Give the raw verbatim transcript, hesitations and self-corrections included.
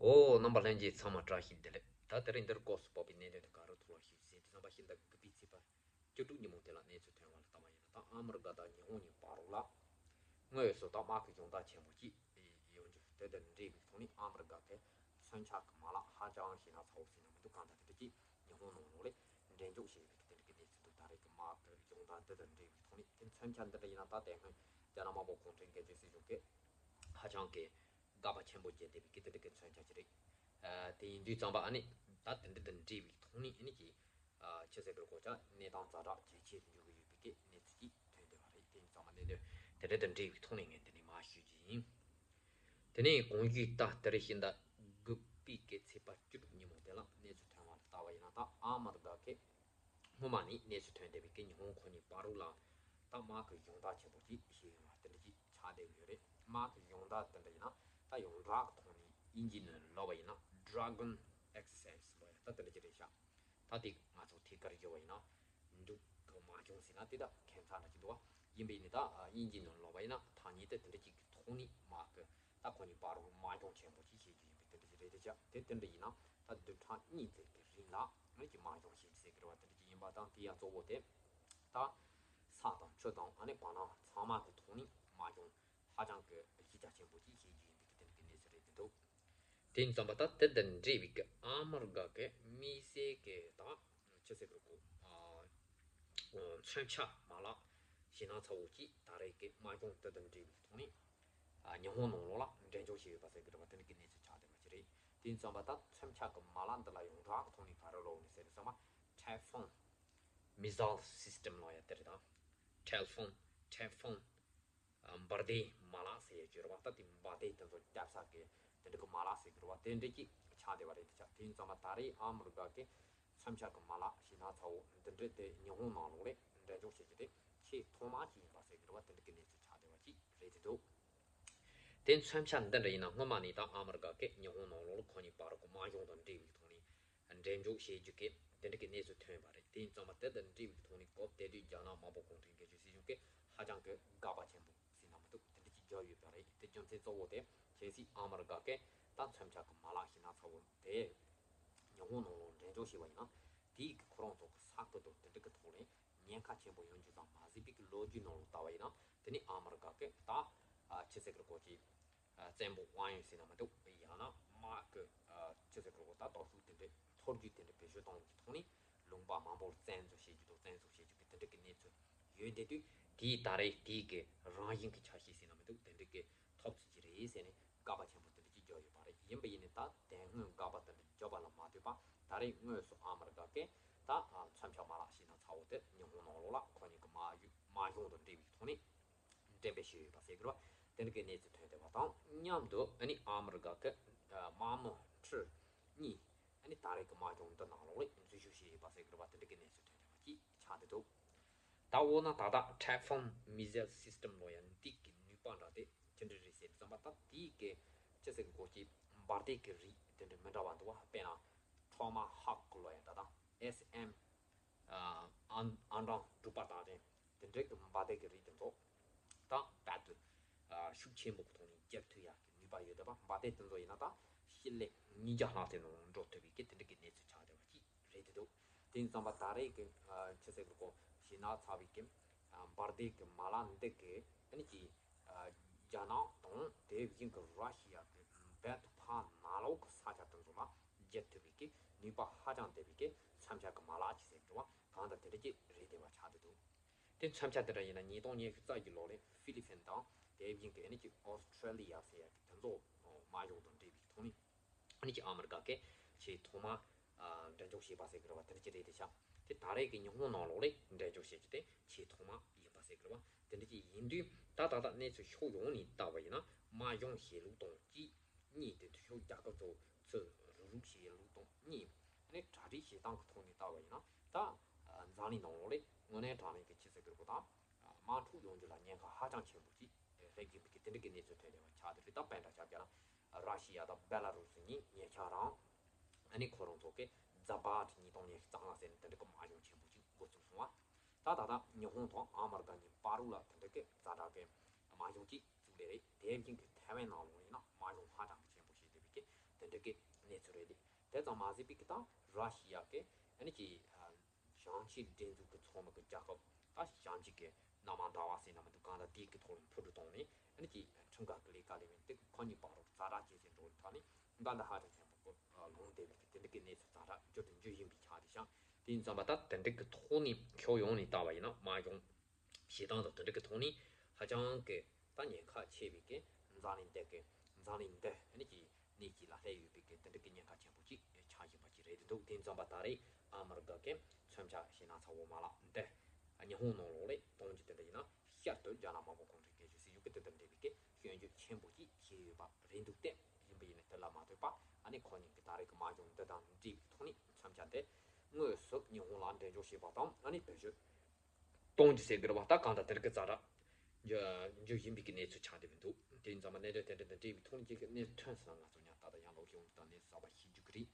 ཨོ། རྣམ་པ་ལྷན་རྒྱས་ཚང་མ་བཀྲ་ཤིས་བདེ་ལེགས། ད་དེ་རིང་འདིར་སྐབས་སུ་བབས་པའི་གནད་དོན་དེ་ག་རེ་ཐོག་ལ་ཞུས་ཟེར་དུས་ཙམ་པ། ཕྱི་ཟླ་དགུ་པའི་ཚེས་པ་བཅུ་དྲུག་ཉིན་མོ་དེ་ལ་གནས་ཚུལ་ཐོན་པ་ལ་ལྟ་བ་ཡིན་ན། ད་ཨ་མི་རི་ཀ་དང་ཉི་ཧོང་གཉིས་བར་ལ་དངོས་སུ་ད་དམག་གི་སྦྱོང་བརྡར་ཆེན་པོ་ཅིག་ཡོང་རྒྱུ་དེ་དང་འབྲེལ་བའི་ཐོག་ནས། ཨ་མི་རི་ཀ་གི་མཚོན་ཆ་གི་མ་ལག་ཧ་ཅང་ཞེད་སྣང་ཚ་བོ་ཟེར་ན་མི་འདུག་གང་ལྟར་དེ་འདྲ་ཅིག་ཉི་ཧོང་ནང་ལོགས་ལ་འགྲེམས་འཇོག་བྱས་པའི་དེ་འདྲ་གི་གནས་ཚུལ་འདུག་ད་རེས་ཀྱི་དམག་གི་སྦྱོང་བརྡར་འདི་དང་འབྲེལ་བའི་ཐོག་ནས། དེ་མཚོན་ཆ་འདི་འདྲ་ཡིན་ན་ད་དེ་སྔོན་རྒྱ་ནག་དམར་པོ་གུང་ཁྲན་སྒེར་གཅོད་སྲིད་གཞུང་གིས་ཧ་ཅང་གི་དགག་པ་ཆེན་པོ་བྱས་བསྡད་པའི་གི་དེ་འདྲ་གི་མཚོན་ཆ་ཅིག་རེད། ཨ། དེ་ཡིན་དུས་ཙམ་པ་ཨ་ནི་ད་དེ་འདྲ་དང་འབྲེལ་བའི་ཐོག་ནས་ཨ་ནི་ཀྱི། ཨ། ཕྱི་ཟླ་དགུ་པའི་སྐོར་ཀྱང་གནས་སྟངས་ཛ་དྲག་ཇེ་ཆེར་འགྱུར་གྱི་ཡོད་པའི་གི་གནས་ཚུལ་ཅིག་ཐོན་བསྡད་པ་རེད། དེ་ཡིན་ཙམ་པ་གནད་དོན་དེ་འདྲ་དང་འབྲེལ་བའི་ཐོག་ནས་ངས་འདི་ནས་མར་ཞུ་རྒྱུ་ཡིན། དེ་ནས་གོང་ཞུས་ལྟར་དེ་རིང་ཕྱི་ཟླ་དགུ་པའི་གི་ཚེས་པ་བཅུ་དྲུག་ཉིན་མོ་དེ་ལ་གནས་ཚུལ་ཐོན་པ་ལ་ལྟ་བ་ཡིན་ན། ད་ཨ་མི་རི་ཀ་གིས་སྔོན་མ་ནས་གནས་ཚུལ་ཐོན་བསྡད་པའི་གི་ཉི་ཧོང་ཁོ་གཉིས་བར་ལ་ད་དམག་གི་སྦྱོང་བརྡར་ཆེན་པོ་ཅིག་བྱས་ཡོང་བ་དེ་འདྲ་ཅིག་ཆགས་བསྡད་ཡོད་རེད། དམག་གི་སྦྱོང་བརྡར་དེ་འདྲ་ཡིན་ན་ད་ཡོངས་གྲགས་ཀྱི་ཐོག་ནས་དབྱིན་ཇིའི་ནང་ལབ་པ་ཡིན་ན་Dragon Exercise ལབ་ཡ་ད་དེ་འདྲ་ཅིག་རེད་ཤག་ད་དེ་ང་ཚོ་ཐད་ཀར་བརྗོད་པ་ཡིན་ན་འབྲུག་གི་དམག་སྦྱོང་ཟེར་ན་དེ་ད་ཁྱད་མཚར་འདྲ་ཅིག་འདུག་བ། ཡིན་པ་ཡིན་ནའི་ད་དབྱིན་ཇིའི་ནང་ལབ་པ་ཡིན་ན་ཐ་སྙད་དེ་དེ་འདྲ་ཅིག་གི་ཐོག་ནས་དམག་གི་ད་ཁོ་གཉིས་བར་དུ་དམག་སྦྱོང་ཆེན་པོ་ཅིག་བྱེད་རྒྱུ་ཡིན་པའི་དེ་འདྲ་ཅིག་རེད་དེ། ཅག་དེ་དེ་འདྲ་ཡིན་ན་ད་བདུན་ཕྲག་གཉིས་ཙམ་གྱི་རིང་ལ་ངེད་ཀྱི་དམག་སྦྱོང་བྱེད་རྒྱུ་ཟེར་གི་རེད་བ། དེ་འདྲ་ཅིག་ཡིན་པ་དང་། དེ་ཡང་གཙོ་བོ་དེ་ད་ས་དང་ཆུ་དང་ཨ་ནི་བར་སྣང་ཚང་མ་གི་ཐོག་ནས་དམག་སྦྱོང་ཧ་ཅང་གི་གཞི་རྒྱ་ཆེན་པོ་ཅིག་བྱེད་རྒྱུ་ཡིན་པའི་གི་དེ་འདྲ་གི་གནས་ཚུལ་རེད་དེ་འདུག་དེ་ཡིན་ཙམ་པ་ད་དེ་དང་འབྲེལ་བའི་གི་ཨ་མི་རི་ཀ་གི་དམིགས་བསལ་གི་ད་ཆུ་ཚོད་དགུ་པའི་སྐོར། ཨ། མཚོན་ཆ་མ་ལག་ཞེད་སྣང་ཚ་བོ་ཅིག་ད་རེས་ཀྱི་དམག་སྦྱོང་དེ་དང་འབྲེལ་བའི་ཐོག་ནས། ཨ། ཉི་ཧོང་ནང་ལོགས་ལ་འགྲེམས་འཇོག་བྱས་ཡོད་པ་ཟེར་གི་རེད་བ། དེ་འདྲ་གི་གནས་ཚུལ་ཆགས་བསྡད་པ་ཅིག་རེད། དེ་ཡིན་ཙམ་པ་ད་མཚོན་ཆ་གི་མ་ལག་འདི་ལ་ཡོངས་གྲགས་ཀྱི་ཐོག་ནས་ག་རེ་ལབ་ནས་ཟེར་ན་ཚང་མ་Typhoon Missile System ལབ་ཡ་དེ་རེད་ད། Typhoon Typhoon འབར་མདེལ་མ་ལག་ཟེར་ཡ་ཅིག་ཡོད་རེད་བ། ད་དེ་འབར་མདེལ་དེ་ཚོ་བརྒྱབ་ས་གི་དེ་འདྲ་གི་མ་ལག་ཟེར་གི་རེད་བ། དེ་འདྲ་ཅིག་ཆགས་བསྡད་པ་རེད་དེ། ཆགས་དེ་ཡིན་ཙམ་པ་ད་རེས་ཨ་མི་རི་ཀ་གི་མཚོན་ཆ་གི་མ་ལག་ཞེད་སྣང་ཚ་བོ་འདི་འདྲ་དེ་ཉི་ཧོང་ནང་ལོགས་ལ་འགྲེམས་འཇོག་བྱེད་རྒྱུ་དེ་ཆེས་ཐོག་མ་ཅིག་ཡིན་པ་ཟེར་གི་རེད་བ། དེ་འདྲ་གི་གནས་ཚུལ་ཆགས་བསྡད་པ་ཅིག་རེད་དེ་འདུག་དེ་མཚོན་ཆ་འདི་འདྲ་ཡིན་ན་སྔོན་མ་ནས་ད་ཨ་མི་རི་ཀ་གིས་ཉི་ཧོང་ནང་ལོགས་ལ་ཁོ་གཉིས་བར་གི་དམག་སྦྱོང་དང་འབྲེལ་བའི་ཐོག་ནས་འགྲེམས་འཇོག་བྱེད་རྒྱུ་གི་དེ་འདྲ་གི་གནས་ཚུལ་ཐོན་པ་རེད། དེ་ཡིན་ཙམ་པ་དེ་དང་འབྲེལ་བའི་ཐོག་ནས་སྐབས་དེ་དུས་རྒྱ་ནག་དམར་པོ་གུང་ཁྲན་སྒེར་གཅོད་སྲིད་གཞུང་གིས་ཧ་ཅང་གི་དགག་པ་ཆེན་པོ་ཟེར་ན་མི་འདུག་དེ་འདྲ་ཅིག་བརྒྱབ་ཡོད་པ་རེད། དེ་རྒྱུ་མཚན་གཙོ་བོ་དེ་གལ་སྲིད་ཨ་མི་རི་ཀ་གིས་ད་མཚོན་ཆ་གི་མ་ལག་ཞེད་སྣང་ཚ་བོ་དེ་ཉི་ཧོང་ནང་ལོགས་འགྲེམས་འཇོག་བྱས་པ་ཡིན་ན། དེའི་གི་ཁོ་རང་ཚོ་གི་ས་ཁུལ་དང་དེ་འདྲ་གི་ཐོག་ལ་ཉེན་ཁ་ཆེན་པོ་ཡོང་རྒྱུ་ཙམ་མ་ཟད་པའི་གི་ལོ་རྒྱུས་ནང་ལ་ལྟ་བ་ཡིན་ན། དེ་ནི་ཨ་མི་རི་ཀ་གིས་ད་ཨ་ཆི་ཟེར་གི་རེད་གོ་ཅིག་ཨ། བཙན་པོ་དབང་ཡོད་ཟེར་ན་མི་འདུག་ཡང་ན་དམག་གི་ཨ་ཆི་ཟེར་གི་རེད་གོ། ད་དོགས་ཟོན་དེ་འདྲ་འཐོར་རྒྱུ་དེ་འདྲ་བེད་སྤྱོད་གཏོང་གི་ཐོག་ནས་ལུང་པ་མང་པོར་བཙན་འཛུལ་བྱེད་རྒྱུ་དང་བཙན་བཟུང་བྱེད་རྒྱུ་གི་དེ་འདྲ་གི་གནས་ཚུལ་ཡོད་བསྡད་དུས། དེའི་ད་རེས་དེའི་གི་རང་བཞིན་གི་ཆ་ཤས་ཟེར་ན་མི་འདུག་དེ་འདྲ་གི་ཐོབ་ཚུལ་གྱི་རེད་ཟེར་ནས་དགག་པ་ཆེན་པོ་དེ་འདྲ་ཅིག་བརྒྱབ་ཡོད་པ་རེད། ཡིན་པ་ཡིན་ནའི་ད་དེ་སྔོན་དགག་པ་དེ་འདྲ་བརྒྱབ་པ་ལ་མ་ལྟོས་པར་ད་རེས་དངོས་སུ་ཨ་མི་རི་ཀ་གིས་ད་མཚོན་ཆ་མ་ལག་ཞེད་སྣང་ཚ་བོ་དེ་ཉི་ཧོང་ནང་ལོགས་ལ་ཁོ་གཉིས་ཀྱི་དམག་དམག་སྦྱོང་དང་འབྲེལ་བའི་ཐོག་ནས་འགྲེམས་སྤེལ་བྱས་ཡོད་པ་ཟེར་གི་རེད་བ། དེ་འདྲ་གི་གནས་ཚུལ་ཐོན་བསྡད་པ་དང་མཉམ་དུ། ཨ་ནི་ཨ་མི་རི་ཀ་གི་དམག་མི་ཁྲི་གཉིས་ཨ་ནི་ད་རེས་ཀྱི་དམག་སྦྱོང་འདི་ནང་ལོགས་ལ་འཛུལ་ཞུགས་བྱས་ཡོད་པ་ཟེར་གི་རེད་བ། དེ་འདྲ་གི་གནས་ཚུལ་ཐོན་བསྡད་པ་ཅིག་ཆགས་བསྡད་འདུག་ད་འོ་ན་ད་ལྟ་Typhoon Missile System ལབ་ཡ་འདི་གི་ནུས་པ་འདྲ་དེ་ཅི་འདྲ་རེད་ཟེར་བསམ་པ། ད་དེའི་གི་ཅི་ཟེར་གི་གོ་ཅིག་འབར་མདེལ་གི་རིགས་དེ་འདྲ་མི་འདྲ་བ་འདུག་བ། དཔེར་ན་Tomahawk ལབ་ཡ་ད་དང་SM ཨ་ཨང་གྲངས་དྲུག་པ་དང་ཅན་དེ་འདྲའི་གི་འབར་མདེལ་གི་རིགས་དེ་ཚོ་ད་བར་དུ་ཤུགས་ཆེན་པོ་གི་ཐོག་ནས་བརྒྱབ་ཐུབ་ཡག་གི་ནུས་པ་ཡོད་བསྡད་པ། འབར་མདེལ་དེ་ཚོ་ཡིན་ན་ད་ཤེད་ལས་ཉིས་བརྒྱ་ལྷག་ཙམ་ནང་འགྲོ་ཐུབ་པའི་གི་དེ་འདྲ་གི་གནས་ཚུལ་ཆགས་བསྡད་པ་ཅིག་རེད་དེ་འདུག་དེ་ཡིན་ཙང་པ་ད་རེས་ཀྱི་ཆི་ཟེར་གི་གོ་ཞེད་སྣང་ཚ་བའི་གི་འབར་མདེལ་གི་མ་ལག་འདི་གི་ཨ་ནི་ཀྱི་རྒྱ་ནག་དང་དེ་བཞིན་གི་ར་ཤི་ཡ་གི་རྦད་དེ་ཕར་ནང་ལོགས་གི་ས་ཆ་དེ་ཚོ་ལ་བརྒྱབ་ཐུབ་པའི་གི་ནུས་པ་ཧ་ཅང་ལྡན་པའི་གི་མཚོན་ཆ་གི་མ་ལག་ཅིག་ཟེར་གི་འདུག་བ། གང་ལྟར་དེ་འདྲ་ཅིག་རེད་བསྡད་པ་ཆགས་བསྡད་འདུག་དེ་མཚོན་ཆ་དེ་འདྲ་ཡིན་ན་ཉིས་སྟོང་ཉི་ཤུ་རྩ་བརྒྱད་ལོ་ལ་ཧྥི་ལི་ཕིན་དང་དེ་བཞིན་གྱི་ཨ་ནི་ཅིག་ཨོ་སི་ཁྲེ་ལི་ཡ་ཟེར་ཡ་གི་དེ་ཚོ་དམག་སྦྱོང་དང་འབྲེལ་བའི་ཐོག་ནས་ཨ་ནི་ཅིག་ཨ་མི་རི་ཀ་གིས་ཆེས་ཐོག་མ་ཨ་འགྲེམས་འཇོག་བྱས་པ་ཟེར་གི་རེད་བ། དེ་འདྲ་ཅིག་རེད་དེ་ཤག་དེ་ད་རེས་ཀྱི་ཉི་ཧོང་ནང་ལོགས་ལ་འགྲེམས་འཇོག་བྱེད་རྒྱུ་དེ་ཆེས་ཐོག་མ་ཡིན་པ་ཟེར་གི་རེད་བ། དེ་འདྲ་ཅིག་ཡིན་དུས་ད་ད་ལྟ་གནས་ཚུལ་ཕྱོགས་ཡོངས་ནས་བལྟས་པ་ཡིན་ན་དམག་སྦྱོང་བྱེད་ལུགས་དང་གཅིག་གཉིས་དེ་དུས་ཕྱོགས་རྒྱལ་ཁབ་ཚོ་ཚུར་རུག་རུག་བྱེད་ལུགས་དང་གཉིས། ཨ་ནི་གྲ་སྒྲིག་བྱེད་སྟངས་ཀྱི་ཐོག་ནས་བལྟས་པ་ཡིན་ན་ད་འཛམ་གླིང་ནང་ལོགས་ལ་དངོས་གནས་དྲང་གནས་ཀྱི་ཆི་ཟེར་གི་རེད་གོ། ད་དམག་འཁྲུག་ཡོང་རྒྱུ་ལ་ཉེན་ཁ་ཧ་ཅང་ཆེན་པོ་ཅིག་སླེབས་ཀྱི་འདུག་གི་དེ་འདྲ་གི་གནས་ཚུལ་ཐོན་བསྡད་པ་ཆགས་བསྡད་རེད། ད་དཔེ་འདྲ་ཆ་བཞག་ན་ར་ཤི་ཡ་དང་བེ་ལ་རུ་སི་གཉིས་ཉེ་ཆར་རང་ཨ་ནི་ཁོ་རང་ཚོ་གིས་ཛ་བྷ་ཊི་ཉིས་སྟོང་ཉི་ཤུ་རྩ་ལྔ་ཟེར་ནས་དེ་འདྲ་གི་དམག་སྦྱོང་ཆེན་པོ་ཅིག་འགོ་བཙུགས་སོང་བ། ད་ད་ལྟ་ཉི་ཧོང་དང་ཨ་མི་རི་ཀ་གཉིས་བར་ལ་དེ་འདྲ་གི་ཛ་དྲག་གི་དམག་སྦྱོང་ཅིག་བཙུགས་བསྡད་རེད། དེ་བཞིན་གྱི་ཐའེ་ཝན་ནང་ལོགས་ཡིན་ན་དམག་སྦྱོང་ཧ་ཅང་གི་ཆེན་པོ་བྱས་བསྡད་པའི་གི་དེ་འདྲ་གི་ དེ་ཙམ་མ་ཟད་པའི་གི་ད་ར་ཤི་ཡ་གི་ཨ་ནི་ཀྱི་ཞིང་ཆེན་འགྲན་རྩོད་ཀྱི་ཚོགས་མི་གི་རྒྱལ་ཁབ་ད་ཞིང་ཆེན་གི་མནའ་མ་ཟླ་བ་ཟེར་ན་མི་འདུག་གང་ལྟར་དེའི་གི་ཐོག་ལ་འཕུར་གྲུ་བཏང་ནས་ཨ་ནི་ཀྱི་ཁྲིམས་འགལ་གི་ལས་ཀ་ལས་མི་འདུག་ཁོ་གཉིས་བར་དུ་ཛ་དྲག་བྱས་ཟིན་འགྲོ་ཐ་ནི་ད་ལྟ་ཧ་ཅང་ཆེན་པོ་གི་ལུང་བསྟན་པའི་གི་དེ་འདྲ་གི་གནས་ཚུལ་ཛ་དྲག་འགྱུར་དུ་འགྱུར་བཞིན་པའི་ཆ་དེ་ཤང་དེ་ཡིན་ཙམ་པ་ད་དེ་འདྲ་གི་ཐོག་ནས་ཁྱོན་ཡོངས་ནས་བལྟ་བ་ཡིན་ན་མ་ཡོང་། བྱེད་སྟངས་དང་དེ་འདྲ་གི་ཐོག་ནས་ཧ་ཅང་གི་ད་ཉེན་ཁ་ཆེ་བའི་གི་འཛམ་གླིང་འདི་གི་འཛམ་གླིང་འདི་ནི་གི་གནས་གཅིག་ལ་སླེབས་ཡོད་པའི་གི་དེ་འདྲ་གི་ཉེན་ཁ་ཆེན་པོ་ཅིག་ཆགས་བཞིན་པ་ཅིག་རེད་འདུག་དེ་ཙམ་པ་ད་རེས་ཨ་མི་རི་ཀ་གི་མཚོན་ཆ་ཞེ་ན་ཚ་བོ་མ་ལག་འདི་ཉི་ཧོང་ནང་ལོགས་ལས་གཏོང་རྒྱུ་དེ་འདྲ་ཡིན་ན་ཤར་དུ་རྒྱ་ནག་དམར་པོ་གུང་ཁྲན་སྒེར་གཅོད་སྲིད་གཞུང་གི་དེ་འདྲ་འདྲ་བའི་གི་སྐྱོན་བརྗོད་ཆེན་པོ་ཅིག་བྱས་ཡོད་པ་རེད་འདུག་སྟེ་ཡིན་པ་ཡིན་ན་དེ་ལ་མ་ལྟོས་པ་ཨ་ནི་ཁོ་གཉིས་ཀྱི་ད་རེས་ཀྱི་མ་འཇོག་འདི་དང་འབྲེལ་བའི་ཐོག་ནས་མཚོན་ཆ་དེ་དངོས་སུ་ཉི་ཧོང་ལ་འགྲེམས་འཇོག་བྱས་པ་དང་ཨ་ནི་བེད་སྤྱོད་གཏོང་རྒྱུ་ཟེར་གི་རེད་བ། ད་གང་ལྟར་དེ་རིགས་ཀྱི་ཛ་དྲག་འགྱུར་བཞིན་པའི་གི་གནས་ཚུལ་ཆགས་བསྡད་མི་འདུག་དེ་ཡིན་ཙང་མ་གནད་དོན་དེ་འདྲ་དང་འབྲེལ་བའི་ཐོག་ནས་ཀྱི་གནས་ཐོན་ཟིན་ན་ང་ཚོ་ཡང་ད་ལྟ་ཡང་ལོག་ཤེས་འོང་དང་གནས་ཚུལ་གསར་པ་ཤེས་རྒྱུ་གི་རེད།